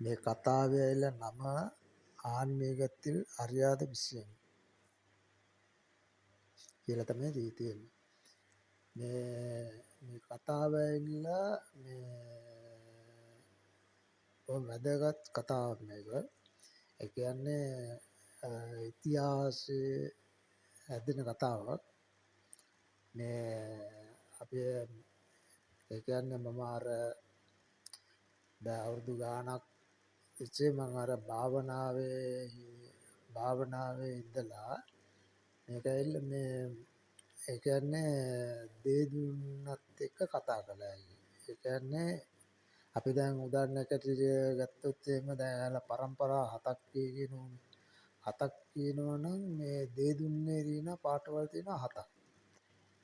මේ කතාවේ ඇවිල්ලා නම ආන්මීගத்தில் අරියාද විෂයන් කියලා තමයි දී තියෙන්නේ. මේ මේ කතාව ඇවිල්ලා මේ බොහොම වැදගත් කතාවක් මේක. ඒ කියන්නේ ඉතිහාසයේ හැදෙන කතාවක්. මේ අපේ ඒ කියන්නේ මම අර දැන් අවුරුදු ගාණක් තිස්සේ මං අර භාවනාවේ ඉඳලා මේක ඇවිල්ලා මේ ඒ කියන්නේ දේ දුන්නත් එක්ක කතා කළා. ඒ කියන්නේ අපි දැන් උදාහරණයක් ඇටියට ගත්තොත් එහෙම දැන් එයාලා පරම්පරා හතක් කියනෝනේ. හතක් කියනවා නම් මේ දේ දුන්නේ තියෙන පාටවල් තියෙනවා හතක්.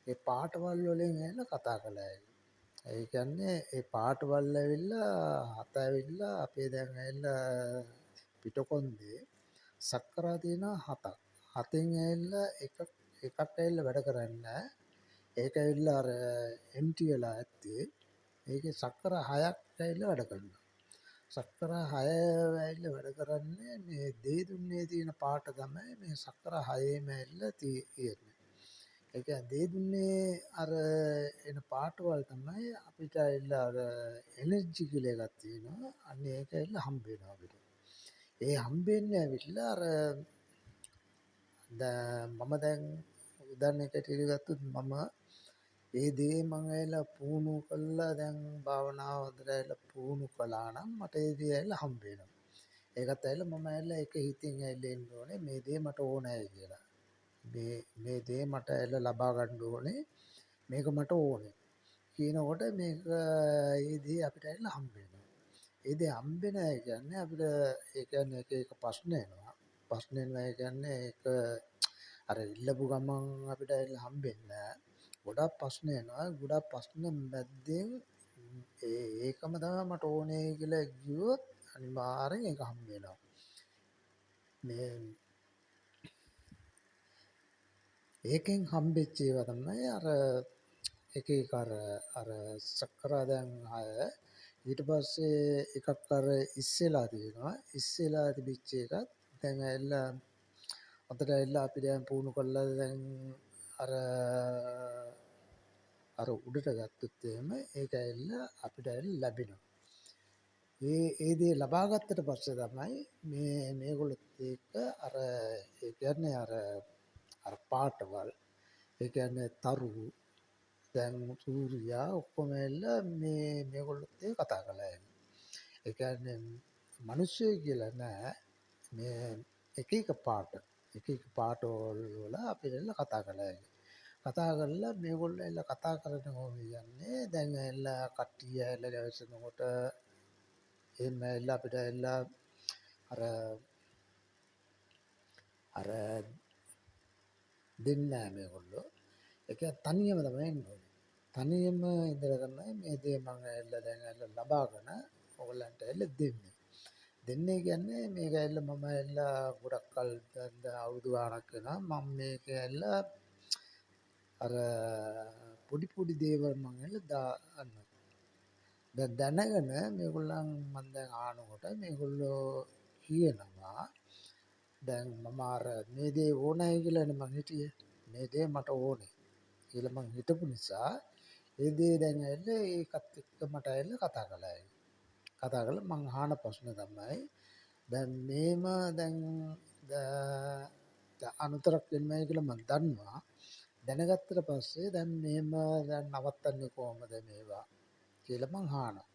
ඒ පාටවල් වලින් ඇවිල්ලා කතා කළා. ඒ කියන්නේ ඒ පාටවල් ඇවිල්ලා හත ඇවිල්ලා අපේ දැන් ඇවිල්ලා පිටකොන්දේ සක්කරා තියෙනවා හතක්. හතෙන් ඇවිල්ලා එකක් එකක් ඇවිල්ලා වැඩ කරන්නේ නැහැ. ඒක ඇවිල්ලා අර එම්ටි වෙලා ඇත්තේ. ඒකේ සක්කර හයක් ඇවිල්ලා වැඩ කරනවා. සක්කර හය ඇවිල්ලා වැඩ කරන්නේ මේ දේ දුන්නේ තියෙන පාට තමයි මේ සක්කර හයේම ඇවිල්ලා තියෙන්නේ. ඒ කියන්නේ දේ දුන්නේ අර එන පාටවල් තමයි අපිට ඇවිල්ලා අර එනර්ජි කියලා එකක් තියෙනවා. අන්න ඒක ඇවිල්ලා හම්බ වෙනවා අපිට. ඒ හම්බෙන්නේ ඇවිල්ලා අර දැන් මම දැන් උදාහරණයක් හැටියට ගත්තොත් මම ඒ දේ මං ඇවිල්ලා පුහුණු කළා. දැන් භාවනාව හොඳට ඇවිල්ලා පුහුණු කළා නම් මට ඒ දේ ඇවිල්ලා හම්බ වෙනවා. ඒකත් ඇවිල්ලා මම ඇවිල්ලා ඒක හිතින් ඇවිල්ලා එන්න ඕනේ මේ දේ මට ඕනෑ කියලා. මේ මේ දේ මට ඇවිල්ලා ලබා ගන්න ඕනේ, මේක මට ඕනේ කියනකොට මේක ඒ දේ අපිට ඇවිල්ලා හම්බ වෙනවා. ඒ දේ හම්බ වෙන ඒ කියන්නේ අපිට ඒ කියන්නේ එක එක ප්‍රශ්න එනවා. ප්‍රශ්න එනවා ඒ කියන්නේ ඒක අර ඉල්ලපු ගමන් අපිට ඇවිල්ලා හම්බෙන්නේ නෑ. ගොඩක් ප්‍රශ්න එනවා. ගොඩක් ප්‍රශ්න මැද්දෙන් ඒකම තමයි මට ඕනේ කියලා කිව්වොත් අනිවාර්යෙන් ඒක හම්බ වෙනවා. මේ ඒකෙන් හම්බෙච්ච ඒවා තමයි අර එක එක අර අර සක්කරා දැන් හය ඊට පස්සේ එකක් අර ඉස්සෙලා තියෙනවා. ඉස්සෙලා තිබිච්ච එකත් දැන් ඇවිල්ලා හොඳට ඇවිල්ලා අපි දැන් පුහුණු කරලා දැන් අර අර උඩට ගත්තොත් එහෙම ඒක ඇවිල්ලා අපිට ඇවිල්ලා ලැබෙනවා. ඒ ඒ දේ ලබා ගත්තට පස්සේ තමයි මේ මේගොල්ලොත් එක්ක අර ඒ කියන්නේ අර අර පාටවල් ඒ කියන්නේ තරු දැන් සූර්යා ඔක්කොම ඇවිල්ලා මේ මේගොල්ලොත් එක්ක කතා කළා එහෙම. ඒ කියන්නේ මිනිස්සුયો කියලා නෑ, මේ එක එක පාට එක එක පාට වල අපි ඇවිල්ලා කතා කළා එහෙම. කතා කරලා මේගොල්ලෝ ඇවිල්ලා කතා කරන කොහොමද කියන්නේ දැන් ඇවිල්ලා කට්ටිය ඇවිල්ලා ගැවසෙනකොට එහෙම ඇවිල්ලා අපිට ඇවිල්ලා අර අර දෙන්නේ නෑ මේගොල්ලෝ. ඒ කියන්නේ තනියම තමයි එන්න ඕනේ. තනියම ඉඳලා තමයි මේ දේ මං ඇවිල්ලා දැන් ඇවිල්ලා ලබාගෙන ඔයගොල්ලන්ට ඇවිල්ලා දෙන්නේ. දෙන්නේ කියන්නේ මේක ඇවිල්ලා මම ඇවිල්ලා ගොඩක් කල් දැන් අවුරුදු ගාණක් වෙනවා මම මේක ඇවිල්ලා අර පොඩි පොඩි දේවල් මං ඇවිල්ලා දාන්න. දැන් දැනගෙන මේගොල්ලන් මං දැන් ආනකොට මේගොල්ලෝ කියනවා දැන් මම අර මේ දේ ඕනයි කියලානේ මං හිටියේ. මේ දේ මට ඕනේ කියලා මං හිතපු නිසා ඒ දේ දැන් ඇවිල්ලා ඒකත් එක්ක මට ඇවිල්ලා කතා කළා. කතා කරලා මං අහන ප්‍රශ්න තමයි දැන් මේම දැන් අනුතරක් වෙන්නයි කියලා මං දන්නවා. දැනගත්තට පස්සේ දැන් මෙහෙම දැන් නවත්තන්නේ කොහොමද මේවා කියලා මං අහනවා.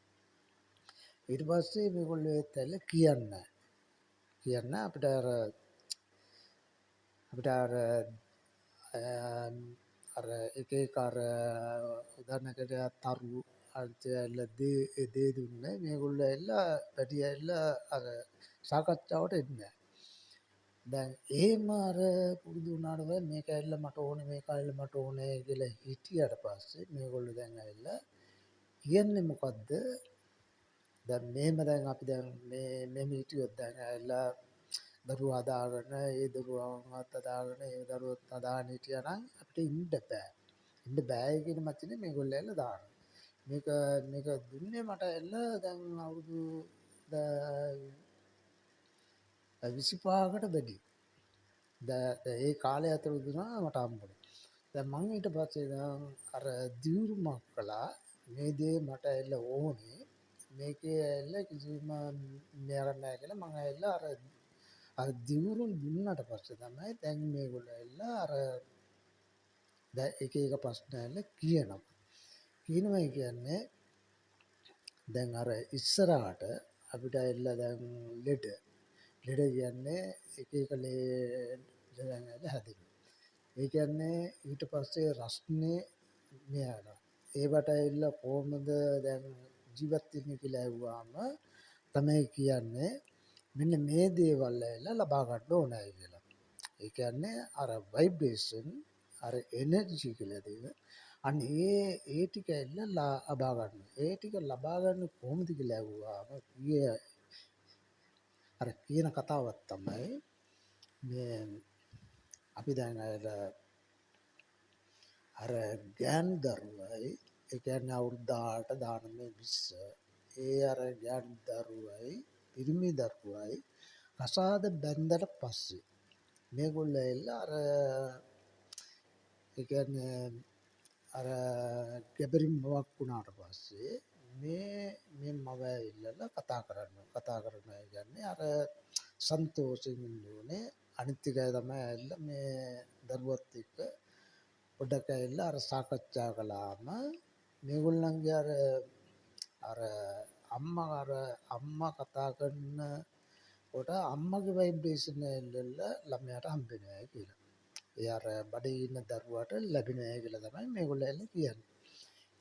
ඊට පස්සේ මේගොල්ලෝ ඒත් ඇවිල්ලා කියන්නේ කියන්න අපිට අර අපිට අර අර එක එක අර උදාහරණයකට තරු අනිත් ඇවිල්ලා දේ ඒ දේ දුන්නේ මේගොල්ලෝ ඇවිල්ලා වැඩි ඇවිල්ලා අර සාකච්ඡාවට එන්නේ නැහැ. දැන් එහෙම අර පුරුදු වුණාට පස්සේ මේක ඇවිල්ලා මට ඕනේ මේක ඇවිල්ලා මට ඕනේ කියලා හිටියට පස්සේ මේගොල්ලෝ දැන් ඇවිල්ලා කියන්නේ මොකද්ද? දැන් මෙහෙම දැන් අපි දැන් මේ මෙහෙම හිටියොත් දැන් ඇවිල්ලා දරුවෝ හදාගෙන ඒ දරුවන්වත් හදාගෙන ඒ දරුවොත් හදාගෙන හිටියා නම් අපිට ඉන්න බෑ. ඉන්න බෑ කියන වචනේ මේගොල්ලෝ ඇවිල්ලා දානවා. මේක මේක දුන්නේ මට ඇවිල්ලා දැන් අවුරුදු 25කට වැඩි. දැන් ඒ කාලය ඇතුළත තමයි මට හම්බුනේ. දැන් මං ඊට පස්සේ දැන් අර දියුරුමක් කළා. මේ දේ මට ඇවිල්ලා ඕනේ. මේකේ ඇවිල්ලා කිසිම මෙයක් නැහැ කියලා මං ඇවිල්ලා අර අර දියුරුම් දුන්නාට පස්සේ තමයි දැන් මේගොල්ලෝ ඇවිල්ලා අර දැන් එක එක ප්‍රශ්න ඇවිල්ලා කියනවා. කියනවා කියන්නේ දැන් අර ඉස්සරහට අපිට ඇවිල්ලා දැන් ලෙඩ ලෙඩ කියන්නේ එක එක ලෙඩ දැන් ඇවිල්ලා හැදෙනවා. ඒ කියන්නේ ඊට පස්සේ රස්නේ මෙයාලා ඒවට ඇවිල්ලා කොහොමද දැන් ජීවත් වෙන්නේ කියලා ඇහුවාම තමයි කියන්නේ මෙන්න මේ දේවල් ඇවිල්ලා ලබා ගන්න ඕනයි කියලා. ඒ කියන්නේ අර වයිබ්‍රේෂන් අර එනර්ජි කියලා දෙන අන්න ඒ ඒ ටික ඇවිල්ලා ලබා ගන්න. ඒ ටික ලබා ගන්න කොහොමද කියලා ඇහුවාම අර කියන කතාවක් තමයි මේ අපි දැන් අර අර ගෑනු දරුවයි, ඒ කියන්නේ අවුරුදු 18 19 20 ඒ අර ගෑනු දරුවයි පිරිමි දරුවයි කසාද බැන්දට පස්සේ මේගොල්ලෝ ඇවිල්ලා අර ඒ කියන්නේ අර ගැබරින් මවක් වුණාට පස්සේ මේ මේ මව ඇවිල්ලා කතා කරනවා. කතා කරනවා කියන්නේ අර සන්තෝෂෙන් ඉන්න ඕනේ. අනිත් එක තමයි ඇවිල්ලා මේ දරුවත් එක්ක පොඩ්ඩක් ඇවිල්ලා අර සාකච්ඡා කළාම මේගොල්ලන්ගේ අර අර අම්මා අර අම්මා කතා කරනකොට අම්මගේ වයිබ්‍රේෂන් ඇවිල්ලා ළමයාට හම්බෙනවා කියලා. ඒ අර බඩේ ඉන්න දරුවාට ලැබෙනවා කියලා තමයි මේගොල්ලෝ ඇවිල්ලා කියන්නේ.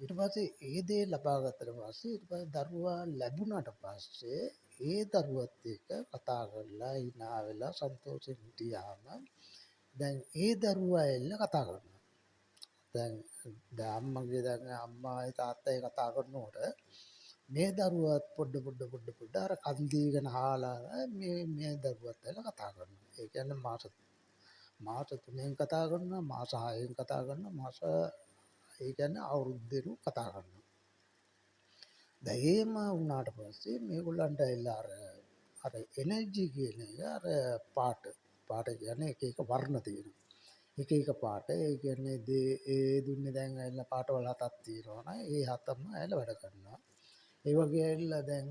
ඊට පස්සේ ඒ දේ ලබා ගත්තට පස්සේ ඊට පස්සේ දරුවා ලැබුණාට පස්සේ ඒ දරුවත් එක්ක කතා කරලා හිනා වෙලා සන්තෝෂෙන් හිටියාම දැන් ඒ දරුවා ඇවිල්ලා කතා කරනවා. දැන් දැන් අම්මගේ දැන් අම්මායි තාත්තයි කතා කරනකොට මේ දරුවත් පොඩ පොඩ පොඩ පොඩ අර කන් දීගෙන අහලා මේ මේ දරුවත් ඇවිල්ලා කතා කරනවා. ඒ කියන්නේ මාස මාස 3න් කතා කරනවා, මාස 6න් කතා කරනවා, මාස ඒ කියන්නේ අවුරුද්දෙන් කතා කරනවා. දැන් එහෙම වුණාට පස්සේ මේගොල්ලන්ට ඇවිල්ලා අර අර එනර්ජි කියන එක අර පාට පාට කියන්නේ එක එක වර්ණ තියෙනවා. එක එක පාට ඒ කියන්නේ දේ ඒ දුන්නේ දැන් ඇවිල්ලා පාටවල් හතක් තියෙනවා නම් ඒ හතම ඇවිල්ලා වැඩ කරනවා. ඒ වගේ ඇවිල්ලා දැන්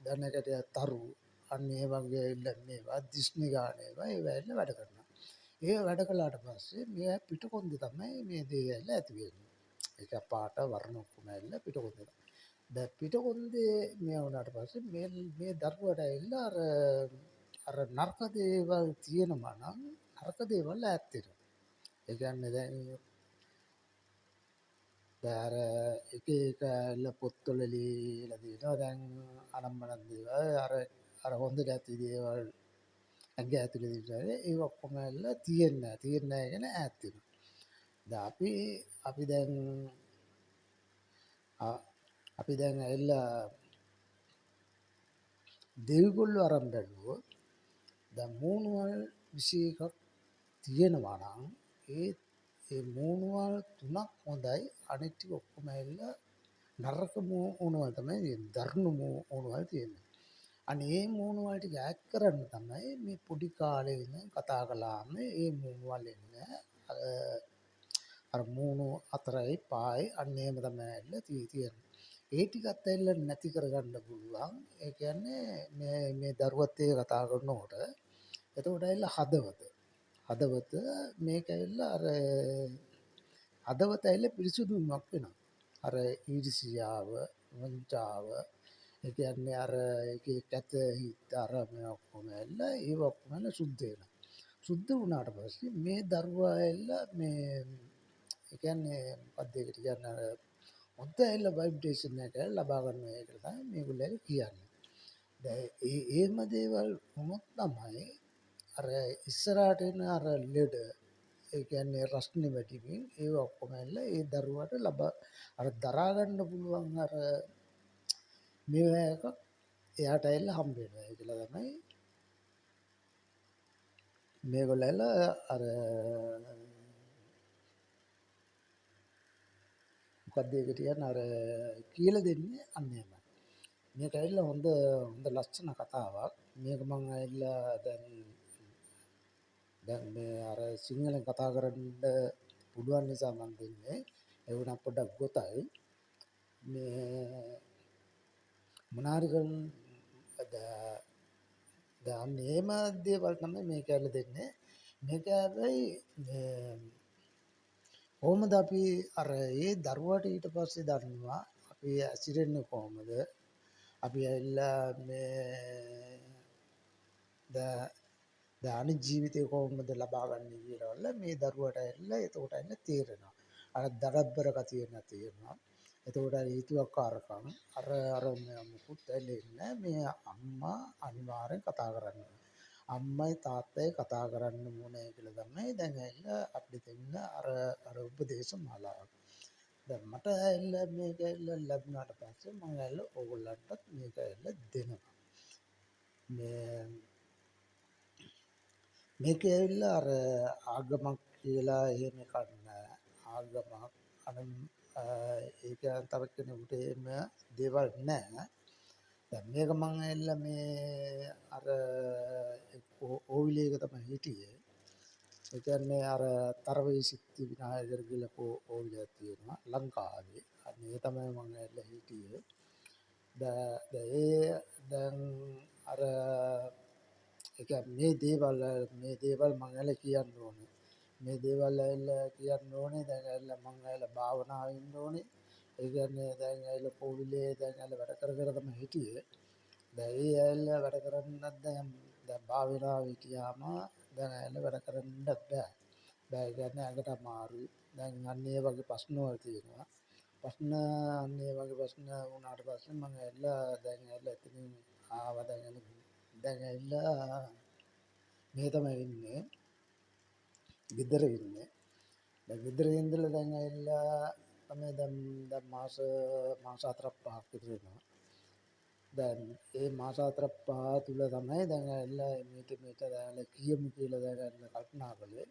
දැනකට තරු අන්න ඒ වගේ ඇවිල්ලා මේවා දිස්නි ගාන ඒවා ඒවා ඇවිල්ලා වැඩ කරනවා. ඒ වැඩ කළාට පස්සේ මේ පිටකොන්ද තමයි මේ දේ ඇවිල්ලා ඇති වෙන්නේ. ඒක පාට වර්ණ ඔක්කොම ඇවිල්ලා පිටකොන්දේ. දැන් පිටකොන්දේ මේ වුණාට පස්සේ මේ මේ දරුවට ඇවිල්ලා අර අර නරක දේවල් තියෙනවා නම් නරක දේවල් ඈත් වෙනවා. ඒ කියන්නේ දැන් දැන් අර එක එක ඇවිල්ලා පොත්වල ලියලා තියෙනවා. දැන් අනම්මනම් දේවල් අර අර හොඳ නැති දේවල් ඇඟ ඇතුලේ තියෙනවා. ඒ ඔක්කොම ඇවිල්ලා තියෙන්නේ නැහැ. තියෙන්නේ නැහැ කියන ඈත් වෙනවා. දැන් අපි අපි දැන් අපි දැන් ඇවිල්ලා දෙවිගොල්ලෝ අරන් බැලුවොත් දැන් මූණුවල් 21ක් තියෙනවා නම් ඒ ඒ මූණුවල් තුනක් හොඳයි, අනිත් ටික ඔක්කොම ඇවිල්ලා නරක මූණුවල් තමයි තියෙන්නේ. දරුණු මූණුවල් තියෙන්නේ. අනේ ඒ මූණුවල් ටික ඈත් කරන්න තමයි මේ පොඩි කාලේ ඉඳන් කතා කළාම ඒ මූණුවල් එන්නේ. අර අර මූණු 4යි 5යි අන්න එහෙම තමයි ඇවිල්ලා තියෙන්නේ. ඒ ටිකත් ඇවිල්ලා නැති කරගන්න පුළුවන්. ඒ කියන්නේ මේ මේ දරුවත් එක්ක කතා කරනකොට එතකොට ඇවිල්ලා හදවත හදවත මේක ඇවිල්ලා අර හදවත ඇවිල්ලා පිරිසුදු වීමක් වෙනවා. අර ඊර්ෂියාව, වංචාව, ඒ කියන්නේ අර ඒකේ කැත හිත අර මේ ඔක්කොම ඇවිල්ලා ඒව ඔක්කොම ඇවිල්ලා සුද්ධ වෙනවා. සුද්ධ වුණාට පස්සේ මේ දරුවා ඇවිල්ලා මේ ඒ කියන්නේ මොකක්ද ඒකට කියන්නේ අර හොඳ ඇවිල්ලා වයිබ්‍රේෂන් එක ලබා ගන්නවා කියලා තමයි මේගොල්ලෝ ඇවිල්ලා කියන්නේ. දැන් ඒ එහෙම දේවල් වුණොත් තමයි අර ඉස්සරහට එන අර ලෙඩ ඒ කියන්නේ රස්නේ වැඩි වීම ඒව ඔක්කොම ඇවිල්ලා ඒ දරුවාට ලබා අර දරා ගන්න පුළුවන් අර මේවා එකක් එයාට ඇවිල්ලා හම්බ වෙනවා ඒ කියලා තමයි මේගොල්ලෝ ඇවිල්ලා අර මොකද්ද ඒකට කියන්නේ අර කියලා දෙන්නේ අන්න එහෙමයි. මේක ඇවිල්ලා හොඳ හොඳ ලස්සන කතාවක්. මේක මං ඇවිල්ලා දැන් දැන් මේ අර සිංහලෙන් කතා කරන්න පුළුවන් නිසා මං දෙන්නේ. ඒ වුණා පොඩ්ඩක් ගොතයි. මේ මොනාරි කරන දැන් එහෙම දේවල් තමයි මේක ඇවිල්ලා දෙන්නේ. මේක හැබැයි මේ කොහොමද අපි අර ඒ දරුවාට ඊට පස්සේ දන්නවා අපි ඇසිරෙන්නේ කොහොමද, අපි ඇවිල්ලා මේ දැන් අනිත් ජීවිතේ කොහොමද ලබා ගන්නේ කියලා වල මේ දරුවාට ඇවිල්ලා එතකොට ඇවිල්ලා තේරෙනවා. අර දඩබ්බර ගතිය නැති වෙනවා. එතකොට අර හිතුවක්කාරකම් අර අර මොකුත් ඇවිල්ලා මේ අම්මා අනිවාර්යෙන් කතා කරන්න ඕනේ. අම්මයි තාත්තයි කතා කරන්න ඕනේ කියලා තමයි දැන් ඇවිල්ලා අපිට දෙන්න අර අර උපදේශ මාලාව. දැන් මට ඇවිල්ලා මේක ඇවිල්ලා ලැබුණාට පස්සේ මම ඇවිල්ලා ඕගොල්ලන්ටත් මේක ඇවිල්ලා දෙනවා. මේ මේක ඇවිල්ලා අර ආගමක් කියලා එහෙම එකක් නෑ. ආගමක් අර ඒක තව කෙනෙකුට එහෙම දේවල් නෑ. දැන් මේක මං ඇවිල්ලා මේ අර ඕවිලේක තමයි හිටියේ. ඒ කියන්නේ අර තරවේ සිද්ධි විනායකර් කියලා ඕවිලයක් තියෙනවා ලංකාවේ. අන්න ඒ තමයි මං ඇවිල්ලා හිටියේ. දැන් ඒ දැන් අර ඒ කියන්නේ මේ දේවල් මං ඇවිල්ලා කියන්න ඕනේ. මේ දේවල් ඇවිල්ලා කියන්න ඕනේ. දැන් ඇවිල්ලා මං ඇවිල්ලා භාවනාවේ ඉන්න ඕනේ. ඒ කියන්නේ දැන් ඇවිල්ලා කෝවිලේ දැන් ඇවිල්ලා වැඩ කර කර තමයි හිටියේ. දැන් ඒ ඇවිල්ලා වැඩ කරන්නත් දැන් දැන් භාවනාවේ හිටියාම දැන් ඇවිල්ලා වැඩ කරන්නත් බෑ. බෑ කියන්නේ ඇඟට අමාරුයි. දැන් අන්න ඒ වගේ ප්‍රශ්න වල තියෙනවා. ප්‍රශ්න අන්න ඒ වගේ ප්‍රශ්න වුණාට පස්සේ මං ඇවිල්ලා දැන් ඇවිල්ලා එතනින් ආවා. දැන් දැන් ඇවිල්ලා මේ තමයි ඉන්නේ. ගෙදර ඉන්නේ. දැන් ගෙදර ඉඳලා දැන් ඇවිල්ලා තමයි දැන් දැන් මාස මාස 4ක් 5ක් විතර වෙනවා. දැන් ඒ මාස 4ක් 5 තුල තමයි දැන් ඇවිල්ලා මේක මේක දැන් කියමු කියලා දැන් ඇවිල්ලා කල්පනා කළේ.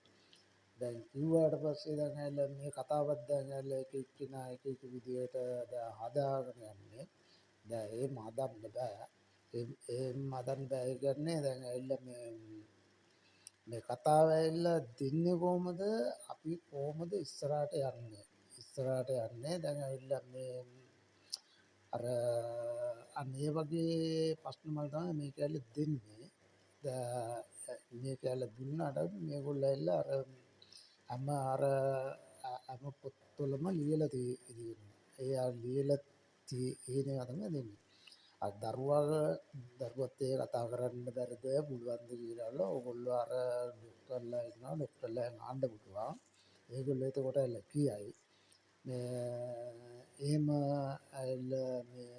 දැන් කිව්වාට පස්සේ දැන් ඇවිල්ලා මේ කතාවත් දැන් ඇවිල්ලා එක එක්කෙනා එක එක විදියට දැන් හදාගෙන යන්නේ. දැන් එහෙම හදන්න බෑ. එහෙම හදන්න බෑ කියන්නේ දැන් ඇවිල්ලා මේ මේ කතාව ඇවිල්ලා දෙන්නේ කොහොමද, අපි කොහොමද ඉස්සරහට යන්නේ, ඉස්සරහට යන්නේ දැන් ඇවිල්ලා මේ අර අන්න ඒ වගේ ප්‍රශ්න වල තමයි මේක ඇවිල්ලා දෙන්නේ. දැන් මේක ඇවිල්ලා දුන්නාට මේගොල්ලෝ ඇවිල්ලා අර හැම අර හැම පොත්වලම ලියලා තියෙනවා. ඒ අර ලියලා තියෙන ඒවා තමයි දෙන්නේ. අර දරුවත් එක්ක කතා කරන්න බැරිද පුළුවන්ද කියලා ඕගොල්ලෝ අර ඩොක්ටර්ලා ඉන්නවා, ඩොක්ටර්ලා අහන්න පුළුවන්. ඒගොල්ලෝ එතකොට ඇවිල්ලා කියයි. මේ එහෙම ඇවිල්ලා මේ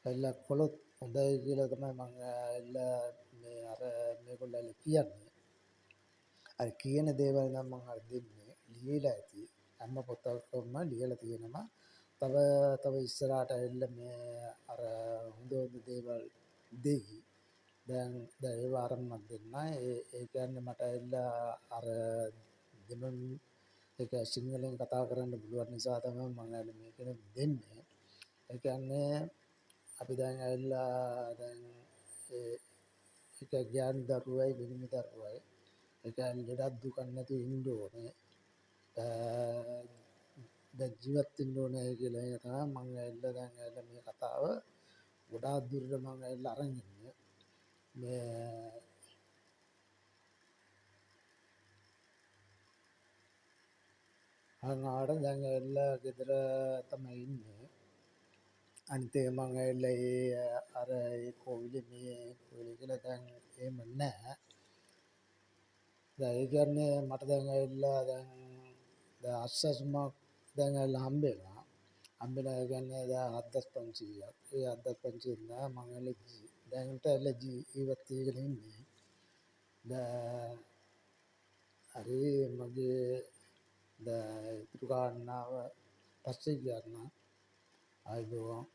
ඇවිල්ලා කොළොත් හොඳයි කියලා තමයි මං ඇවිල්ලා මේ අර මේගොල්ලෝ ඇවිල්ලා කියන්නේ. අර කියන දේවල් නම් මං අර දෙන්නේ ලියලා ඇති. හැම පොතකම ලියලා තියෙනවා. තව තව ඉස්සරහට ඇවිල්ලා මේ අර හොඳ හොඳ දේවල් දෙයි. දැන් දැන් ඒවා අරන් මං දෙන්න. ඒ ඒ කියන්නේ මට ඇවිල්ලා අර දෙමළ ඒක සිංහලෙන් කතා කරන්න පුළුවන් නිසා තමයි මං ඇවිල්ලා මේක දෙන්නේ. ඒ කියන්නේ අපි දැන් ඇවිල්ලා දැන් ඒ ඒක ගෑනු දරුවයි වෙනම දරුවයි. ඒ කියන්නේ ලෙඩක් දුකක් නැතුව ඉන්න ඕනේ. දැන් ජීවත් වෙන්න ඕනේ කියලා එක තමයි මං ඇවිල්ලා දැන් ඇවිල්ලා මේ කතාව ගොඩාක් දුරට මං ඇවිල්ලා අරන් ඉන්නේ. මේ අරන් ආවට දැන් ඇවිල්ලා ගෙදර තමයි ඉන්නේ. අනිත් එක මං ඇවිල්ලා ඒ අර ඒ කෝවිලේ මේ කෝවිලේ කියලා දැන් එහෙම නෑ. දැන් ඒ කියන්නේ මට දැන් ඇවිල්ලා දැන් දැන් අස්සස්මක් දැන් ඇවිල්ලා හම්බෙනවා. හම්බෙනවා ඒ කියන්නේ දැන් 7500ක්. ඒ 7500 නෑ මං ඇවිල්ලා දැන්ට ඇවිල්ලා ජීවත් වෙගෙන ඉන්නේ. දැන් හරි මගේ දැන් ඉතුරු කාරණාව පස්සේ කියන්නම්. ආයුබෝවන්.